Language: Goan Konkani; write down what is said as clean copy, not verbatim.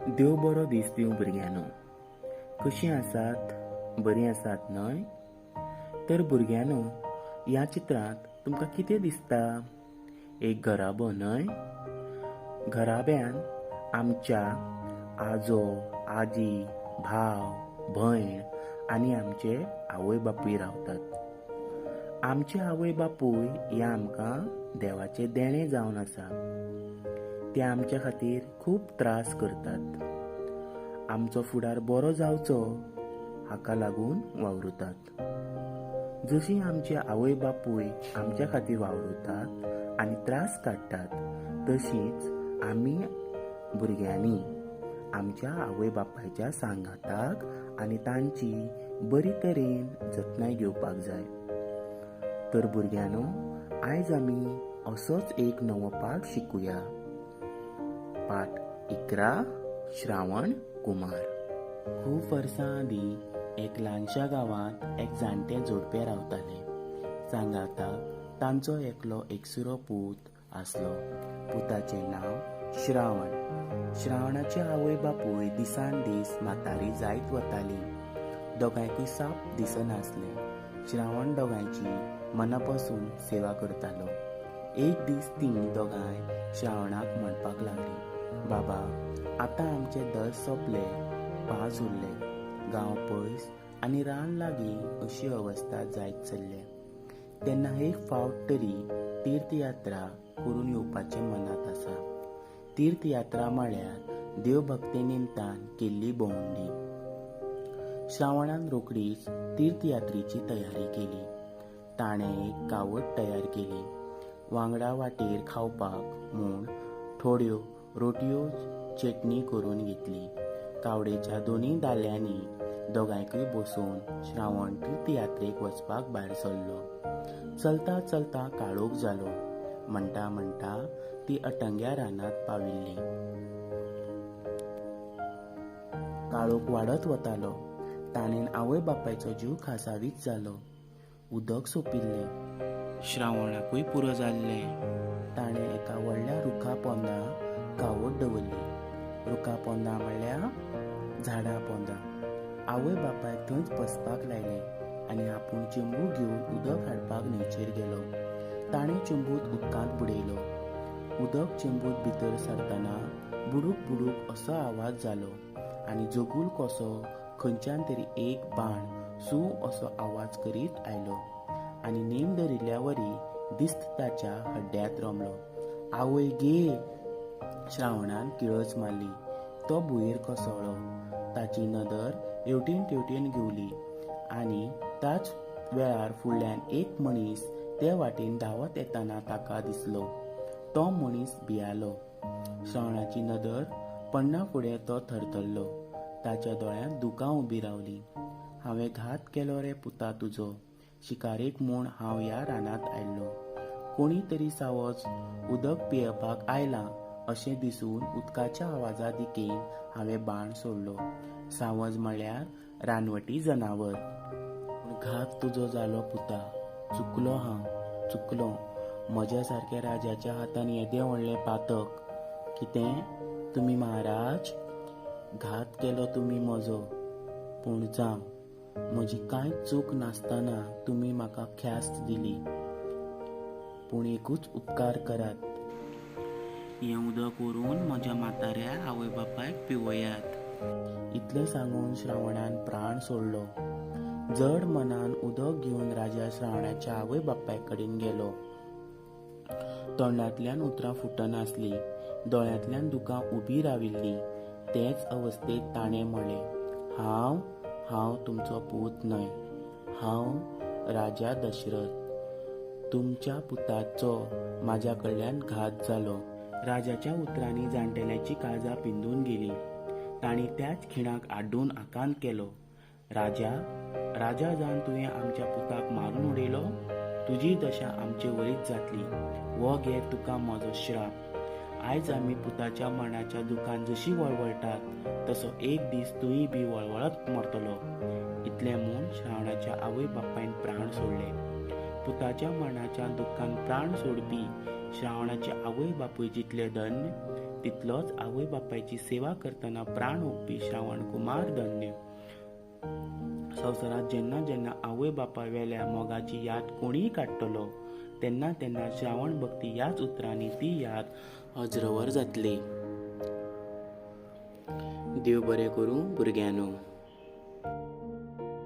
देव बरो दीस दिवं भुरग्यांनो. कशीं आसात? बरीं आसात न्हय? तर भुरग्यांनो, ह्या चित्रांत तुमकां कितें दिसता? एक घराबो न्हय? घराब्यान आमच्या आजो, आजी, भाव, भयण आनी आमचे आवय बापूय रावतात. आमचे आवय बापूय हे आमकां देवाचें देणें जावन आसा. ते आमच्या खातीर खूब त्रास करतात. आमचो फुडार बरो जावचो हाका लागून वावुरतात. जशी आमचे आवय बापूय आमच्या खातीर वावुरतात आनी त्रास काडटात, तशीच आमी भुरग्यांनी आमच्या आवय बापायच्या सांगाताक आनी तांची बरी तरेन जतनाय घेवपाक जाय. तर भुरग्यांनो, आयज आमी असोच एक नवो पाठ शिकुया. पाठ 11, श्रावण कुमार. खूब वर्सां आदीं एक ल्हानशा गांवांत एक जाणटे जोडपें रावतालें. सांगाताक तांचो एकलो एकसुरो पूत आसलो. पुताचें नांव श्रावण. श्रावणाचे आवय बापूय दिसान दीस म्हातारी जायत वताली. दोगांयकूय साप दिसनासलें. श्रावण दोगांयची मना पसून सेवा करतालो. एक दीस तीं दोगांय श्रावणाक म्हणपाक लागलीं, बाबा, आतां आमचे दस सोंपले, 5 उरले. गांव पयस आनी रान लागीं अशी अवस्था जायत चल्ल्या. तेन्ना एक फावट तरी तीर्थयात्रा करून येवपाचें मनांत आसा. तीर्थयात्रा म्हळ्यार देवभक्ती निमतान केल्ली भोंवडी. श्रावणान रोखडीच तीर्थयात्रेची तयारी केली. ताणें एक कावड तयार केली. वांगडा वाटेर खावपाक म्हूण थोड्यो रोटयो चटणी करून घेतली. कावडेच्या दोनूय दाल्यांनी दोगांयकूय बसोवन श्रावण तीर्थयात्रेक वचपाक भायर सरलो. चलता चलता काळोख जालो. म्हणटा म्हणटा ती अटंग्या रानांत पाविल्ली. काळोख वाडत वतालो. ताणें आवय बापायचो जीव खासावीत जालो. उदक सोंपिल्लें. श्रावणाकूय पुरो जाल्लें. ताणें एका व्हडल्या रुखा पोंदा कावड दवरली. रुखा पोंदा म्हणल्यार झाडां पोंदा. आवय बापायक थंयच बसपाक लायलें आनी आपूण चेंबू घेवन उदक हाडपाक न्हंयचेर गेलो. ताणें चेंबूत उदकांत बुडयलो. उदक चेंबूत भितर सरतना बुडूक बुडूक असो आवाज जालो आनी जोगूल कसो खंयच्यान तरी एक बाण सू असो आवाज करीत आयलो आनी नेम धरिल्ल्या वरी दिस्त ताच्या हड्ड्यांत रोमलो. आवय गे! श्रावणान किळस मारली. तो भुंयेर कोसळ्ळो. ताची नदर हेवटेन तेवटेन घेवली आनी त्याच वेळार फुडल्यान एक मनीस ते वाटेन धांवत येतना ताका दिसलो. तो मनीस भियालो. श्रावणाची नदर पडना फुडें तो थरथरलो. ताच्या दोळ्यांत दुकां उबीं रावलीं. हांवें घात केलो रे पुता तुजो. शिकारेक म्हूण हांव ह्या रानांत आयल्लो. कोणी तरी सावज उदक पियेवपाक आयलां अशें दिसून उदकाच्या आवाजा दिकेन हांवें बाण सोडलो. सावज म्हळ्यार रानवटी जनावर. घात तुजो जालो पुता. चुकलो हांव, चुकलो. म्हज्या सारक्या राजाच्या हातान येदें व्हडलें पातक. कितें तुमी महाराज? घात केलो तुमी म्हजो. पूण जावं, म्हजी कांय चूक नासतना तुमी म्हाका ख्यास्त दिली. पूण एकूच उपकार करात, हें उदक व्हरून म्हज्या म्हाताऱ्या आवय बापायक पिवयात. इतलें सांगून श्रावणान प्राण सोडलो. जड मनान उदक घेवन राजा श्रावणाच्या आवय बापाय कडेन गेलो. तोंडांतल्यान उतरां फुटनासलीं. दोळ्यांतल्यान दुकां उबीं राविल्लीं. तेच अवस्थेंत ताणें म्हळें, हांव तुमचो पूत न्हय. हांव राजा दशरथ. तुमच्या पुताचो म्हाज्या कडल्यान घात जालो. राजाच्या उतरांनी जाणटेल्याची काळजां पिंदून गेली. तांणी त्याच खिणाक आड्डून आकांत केलो, राजा, राजा जावन तुवें आमच्या पुताक मारून उडयलो. तुजी दशा आमचे वरीच जातली. हो घे तुका म्हजो श्राप. आयज आमी पुताच्या मरणाच्या दुखान जशी वळवळटात तसो एक दीस तूंय बी वळवळत मरतलो. इतलें म्हूण श्रावणाच्या आवय बापायन प्राण सोडले. पुताच्या मरणाच्या दुख्खान प्राण सोडपी श्रावणाचे आवय बापूय जितले धन्य तितलोच आवय बापायची सेवा करतना प्राण ओंपपी श्रावण कुमार धन्य. संवसारांत जेन्ना जेन्ना आवय बापाय वेल्या मोगाची याद कोणीय काडटलो तेन्ना तेन्ना श्रावण भक्ती ह्याच उतरांनी ती याद अज्रवर जातली. देव बरें करूं भुरग्यांनो.